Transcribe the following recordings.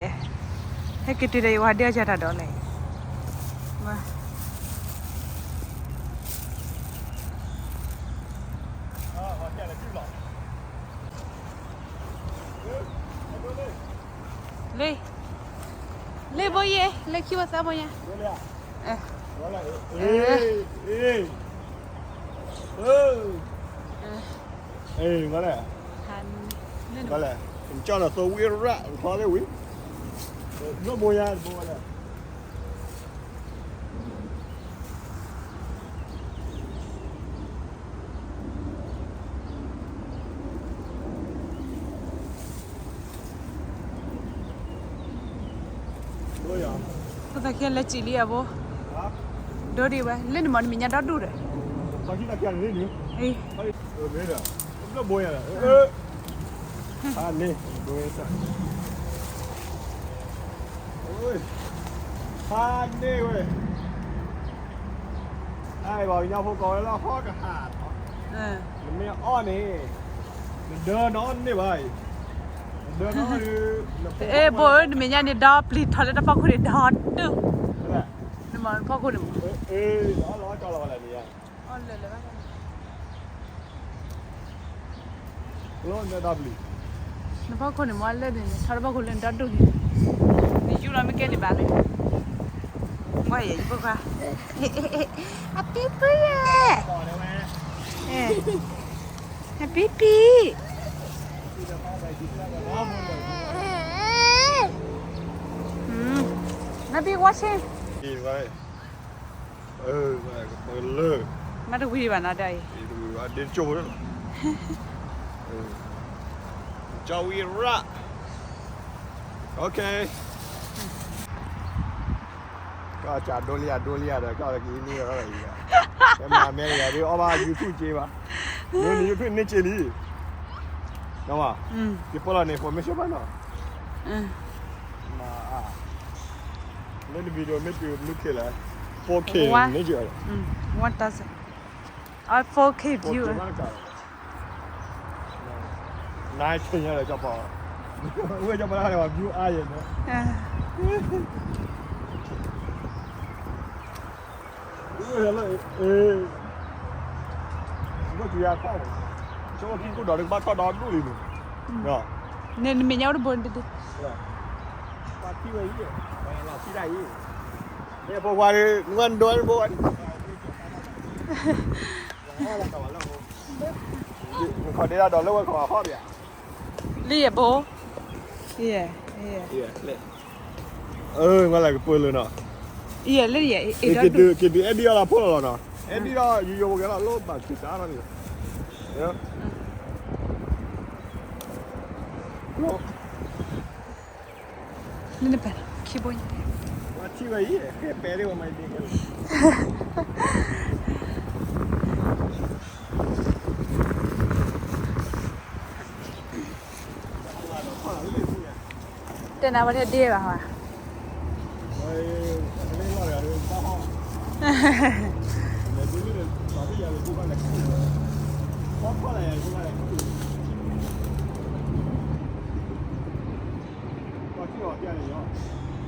ဟဲက့ၤတုၤဒီးယဝၤဒ့အီၣ်ကတၢ်ဒီးလဲၣ်. လ့, လ့ဘိယ့, လ့ခံဝဲသးဘိညါ. အ့, အ့, အ့, မလဲၣ်, မလဲၣ်, ကၠီလၢသိဝံၣ်ရၣ် ထီလၢဝံၤ, ဘိညါ, ဘိလဲၣ်. ဖိသၣ်ခံလဲၤစံးလံအဘိ, ဒိဒံးဝဲ လၢနမၤနမဲာ်ညါဒီဒူၣ်ဒီး, အ့, ဘိညါ, ဖးန့ၢ်, ဘိစၢ်, ဖးန့ၢ်ဝဲ, အဘၣ်ကညီဖိကိးဝဲလၢဟီကဟၣ်, နမ့ၢ်အီၣ်န့ၣ်, နဒၢနီၢ်န့ၢ်ဘၣ်အံၤ, နဒၢနီၢ်, အ့ ဘိဧၢ နမဲာ်ညါန့ၣ်ဒီပျံၤထီၣ်လၢတၢ်ဖီခိၣ်န့ၣ်ဒီဒူၣ်, နမၤနဖီခိၣ်န့ၣ်မး, နဖီခိၣ်န့ၣ်မး လၢန့ၣ်ဒီပျံၤ, နဖီခိၣ်န့ၣ်မးလၢန့ၣ် နထီၣ်တဖီခိၣ်လၢနဒီဒူၣ်န့ၣ်, နယူၢ်လီၤမ့ၢ်ကဲန့ၣ်ဘၣ်လဲၣ်, အပံပံယဲ, အပံပံယဲ, အပံပံ Nothing watching. မ့ၢ်တဝံၤဘၣ်နီၤဒ်အံၤ, ဒ်ကၠိဝံၤရၣ်, okay. ကၠီဒိလံယၤဒိလံယၤဒီး ကၠီက့ၤန့ၢ်အီၤ, ကဲမၤမဲလၢယၤဒ်အီၣ်ဘၣ် YouTube က့ဘၣ်, မ့ၢ်န့ၣ် YouTube န့ၢ်က့လံ, က့ၤပၢလီၤန့ၣ် information ဘၣ်နီၤ, လၢန video မ့ၢ်တုၤဘျုးခဲလၢာ်, four K န့ၣ်က့, one thousand, four K view, nine K ညါဒီးကၠီပီ, ဝဲကၠီပီလၢ view အါယဲၢ်န့ၣ် ဝဲလၢ, ဘၣ်တုၤယၤခီ, ကၠီခံကိးဒီး ဘၣ်ခီဒီဒူၣ်လံန့ၣ်, နမဲာ်ညါအိၣ်တဘိတဒု, ပှၤထံၣ်ဝဲအံၤ, ပှၤလီၤထံၣ်တၢ်အံၤ, မ့ၢ်ဖိခွါဒီး နဝဲဒိဝဲတဘိဝဲ, ခီဒ့ဒၣ်ဒီးလၢဝဲခီအဟီၣ်ဘၣ်, လံယဲၢ်ဘိ, မ့ၢ်လၢကပၢလၢနီၤ, က့ၤတုၤအဲၣ်ဒံးအီၤလီၤဖိလီၤလီၤနီၤ, အဲၣ်ဒံးဒီး ယူယိၤဝဲကဲလီၤ လိၣ်ဘၣ်က့ၤတၢ်နီၤန့ၣ်, လၢနပၢ်ခံဘိညါ, ဝဲထံၣ်ဝဲအံၤ ဟဲပဲာ်ဒံးဝဲမၤဒ့ခဲလၢာ် တဲနၤဝဲထဲဒ့ဘၣ်ဟီ,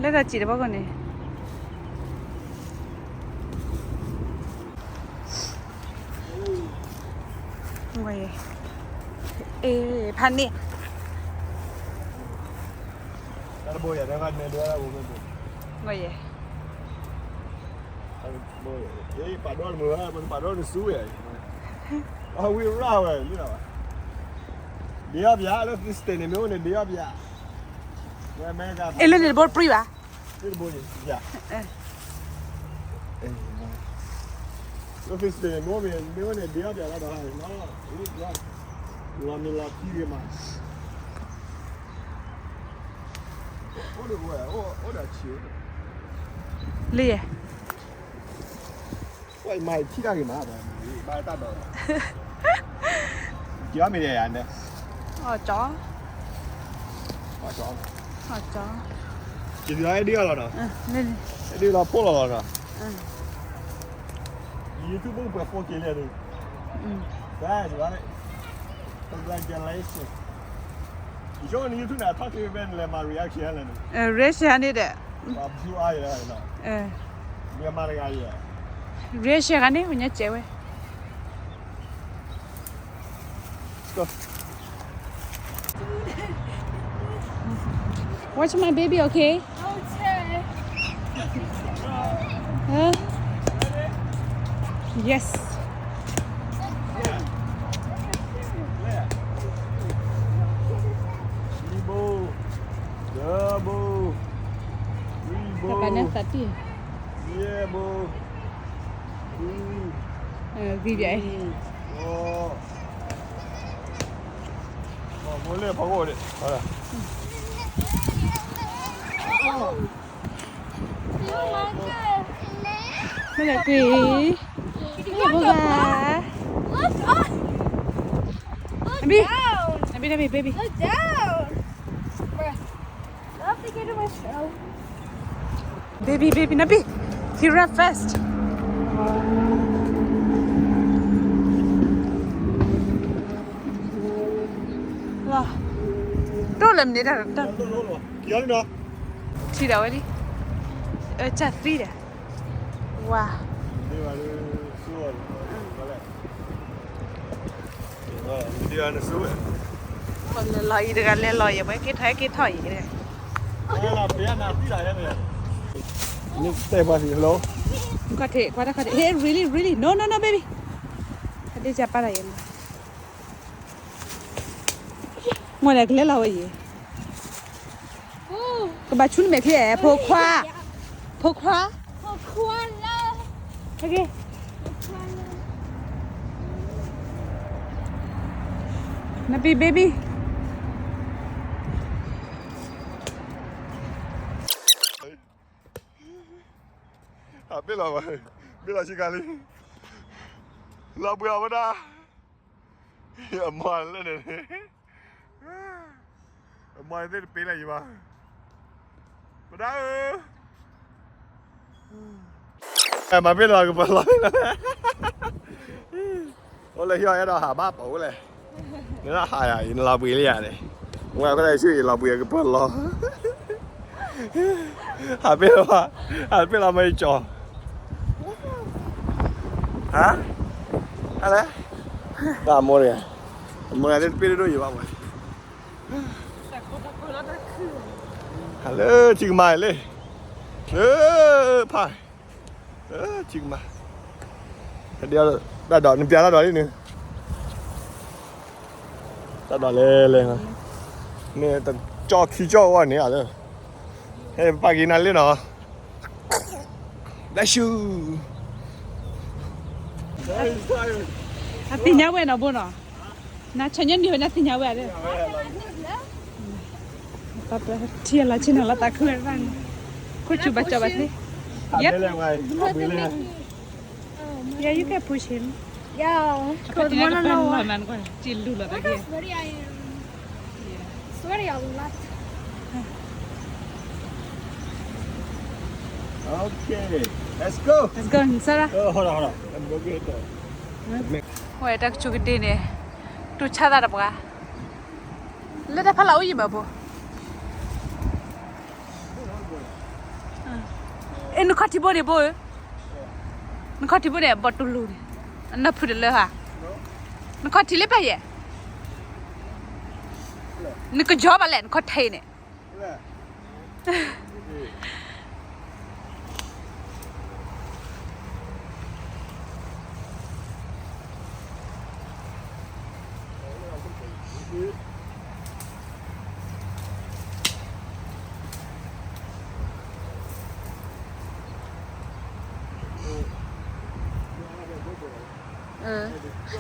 လၢတၢ်စံးတဘီခိၣ်န့ၣ် အ့ ဖးန့ၣ် တၢ်တဘိယၤ တၢ်ဖးန့ၣ်ဒိၣ်ဝဲ, ပာ်ဒိၣ်မုာ်ဝဲ ပာ်ဒိၣ်နစုဝဲ, အဝံရၣ်ဝဲ ဒ်အီၣ်ပၠး လၢ Thursday န့ၣ် မ့ၢ်အိၣ်န့ၣ် ဒ်အီၣ်ပၠး, ဝဲအမဲရကၤ အ့ လၢန့ၣ်တဘိတပြံဘၣ်, လၢတဘိယၤ လၢ Thursday န့ၣ် မ့ၢ်အိၣ်န့ၣ် ဒ်အီၣ်ပၠးလီၤဒီး လီၤမံလီၤထံဂ့ၤမး, အိၣ်ဒၣ်ဝဲ အိၣ်ဒၣ်ဆံး, လံယဲၢ် ဝဲမၤထံၣ်တၢ်ဂ့ၤမး, ဘၣ်တၢ်ဒီး က့ၤအီၣ်မ့ၢ်ဒ်ယၤန့ၣ်, အီၣ်ကၠီ, အီၣ်ကၠီ, က့ၤဒ်အီၣ်အဲၣ်ဒံးအီၤလီၤနီၤ, အဲၣ်ဒံးလီၤဖိလီၤလီၤနီၤ, ယ YouTube ပှဲၤ four K လံန့ၣ်, ဘၣ် congratulations. Yo, ni YouTube န့ၣ် အထီၣ်က့ၤဖဲန့ၣ်လဲၤမၤ reaction လဲၣ်န့ၣ်. အဲ reaction န့ၣ်ဒီး ပှၤ view အါယဲၢ်နီၤ. အဲ မ့ၢ်မၤတဂၤယဲၢ် reaction န့ၣ် ဝညါစဲးဝဲ. Let's go. Watch my baby, okay? Okay. Huh? Yes. Double. Double. Three, bro. Three, bro. Three. Uh, baby. Three, four. Oh, မလဲၤဖီခိၣ်ဒံး. မလဲၤကွံာ်. Look up. Look up. Look down. Baby, baby, baby. Look down. Bruh. Love to get in my show. Baby, baby, Nabi. Giraffe first. လီၤ တိၢ်လၢမနုၤတၢ် ထံၣ်ဒၣ်ဝဲလံ. အၢ ကၢ်သံဒီး ဝါ လဲၤလီၤအံၤတဂၤလဲၤလီၤယဲၢ် ပှၤက့ၤထီၣ်က့ၤထီၣ်အံၤတဂၤ နတဲပှၤသံ hello. ခီၣ်ထံး ကွၢ်တၢ်ခီၣ်ထံး ဟဲ really really no no no baby. ဟဲဒ့ၣ်ကၢ်ပာ်တၢ်ယဲၢ် မ့ၢ်လဲၤကလဲၤလီၤဝဲယဲၢ် ကဘၣ်ဆူနမဲာ်ချံ ဖိခွါ ဖိခွါ okay. Nabi baby. အဘ့ၣ်လီၤဘၣ်, ဘ့ၣ်လီၤဆံကၤလံ, လီၤဘှံးအဝဲဒၣ်, အမၤလၢန့ၣ်, အမၤသ့ၣ်တပ့ၤလၢယဘၣ်, ပဒၣ်ဧၢ, မၤဘ့ၣ်လီၤကပၢၤလီၤ, အိၣ်လၢဟံၣ်အဲၣ်ဒိးဟးဘၣ်ပအိၣ်လဲၣ်, နဟးယၤအံၤ နလီၤဘှံးလံယၤန့ၣ်, ဝဲကဲဆူအံၤလီၤဘှံးကပၢၤလီၤ ဟးပ့ၢ်လီၤ, ဟးပ့ၢ်လီၤမ့ၢ်ကၠီၤ, ဟါ, ဟါလဲၣ်, တၢ်မိၢ်တဂၤ, မိၢ်တဂၤသ့ၣ်တပ့ၢ်တဒိၣ်ယံၤဘၣ်ဝဲ, ဟးလၢထံကမၤလံ, လၢ, ဖး ထံကမၤ, တၢ်ဒီး နပျးတၢ်ဒီးလံန့ၣ်, တၢ်ဒီးလဲၤလဲၤ, မ့ၢ်တကၠီခံကၠီဝဲန့ၣ်လၢ, ဟဲပာ်က့ၤနၤလံနီၤ, ဘျၢၡူ, အသ့ၣ်ညါဝဲနီၤဘိနီၤ, နဆိညါနံၤဝဲနသ့ၣ်ညါဝဲဧါ, ထံလီၤဆ့ၣ်နီၤလီၤသးခုဝဲတဖၣ်န့ၣ်, ခိၣ်ဆူၣ်ဘၣ်ကၠီဘၣ်သ့, yep, yeah you can push him, yeah, ကပၢလီၤမးနကွၢ် စံလူလီၤတၢ်က့, sweaty a lot, okay, let's go, let's go, Sarah, ဝဲတၢ်ကဆူးကဒ့န့ၣ်, တူၢ်ဆါသးတပှၤ, လၢတၢ်ဖးလၢ်အိၣ်ယံၤဘၣ်ဘိ, အဲ နခီၣ်ထံးဘိန့ၣ်ဘိဧၢ, နခီၣ်ထံးဘိန့ၣ် ဘီတူလူန့ၣ်, နဖုတလၢဟါ, နခီၣ်ထံးလၢပျၢ်ယဲၢ်, နကယီဘၣ်လဲၣ် နခီၣ်ထံးန့ၣ်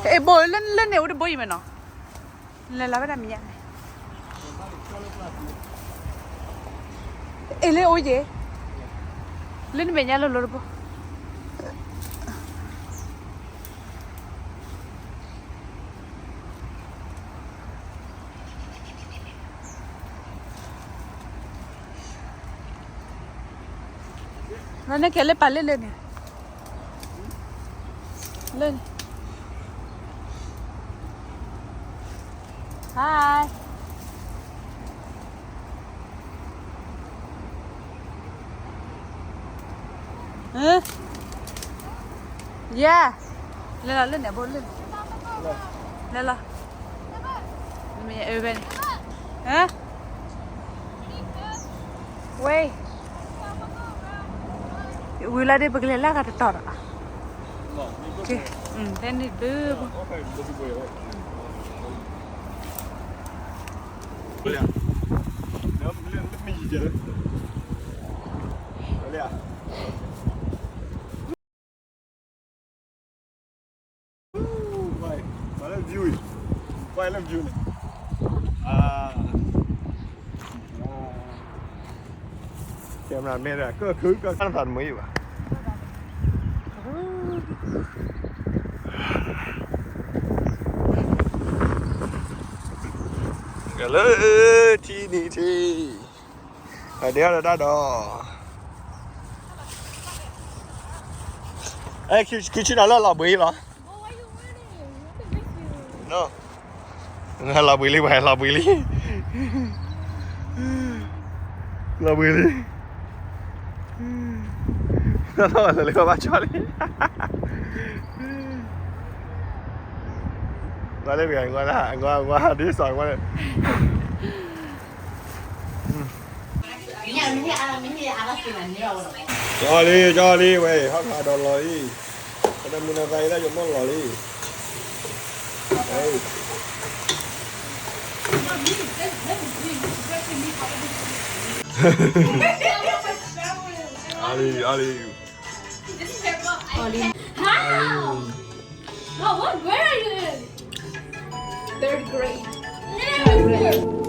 အဲ ဘိ လၢန့ၣ်အိၣ်တဘိယံၤမ့ၢ်နီၤ, လဲၤလီၤဝဲဒၣ်မံၤညါန့ၣ်, အဲ လၢအိၣ်ယံၤ, လၢနမဲာ်ညါလိၤလိၤတဘိ လၢန့ၣ်ကဲလၢပာ်လၢလၢန့ၣ်, လၢန့ၣ်, hi, ယၤ, လဲၤလီၤလၢန့ၣ် အဘိလၢန့ၣ်, လဲၤလီၤ, မ့ၢ်အၢဘဲန့ၣ်, ဟါ, ဝဲ, ဝံၤလီၤဒီး ပကလဲၤလၢဂၤတတီၤဒီး, လဲန့ၣ်ဘၣ်, ပှၤလၢ view အံၤ, ပှၤလၢ view န့ၣ်, ကဲမ့ၢ်ကၢၢ်ခုကၢၢ်သးတမုာ်အံၤဘၣ်. ကလၢထံနံၤထံ, အဒဲအီၤဒီးတၢ်ဒီး, အဲ ခံဆံနၤလၢလီၤဘှံးလီၤ. လီၤဘှံးလံ ပှၤလီၤဘှံးလံ, လီၤဘှံးလံ, လီၤဘှံးလံ, ဘၣ်ဆီလံ, ဝဲလၢ ဝဲဒ်စီၤဝဲလၢ ကၠီလံ ကၠီလံ ဝဲ ဟီၣ်ခါဒီးလီၤလံ, ပတမုၢ်နၤသးအံၤလၢယမိၢ်လီၤလံ, အါလံ အါလံ, How? What? Where are you in? Third grade. Yeah.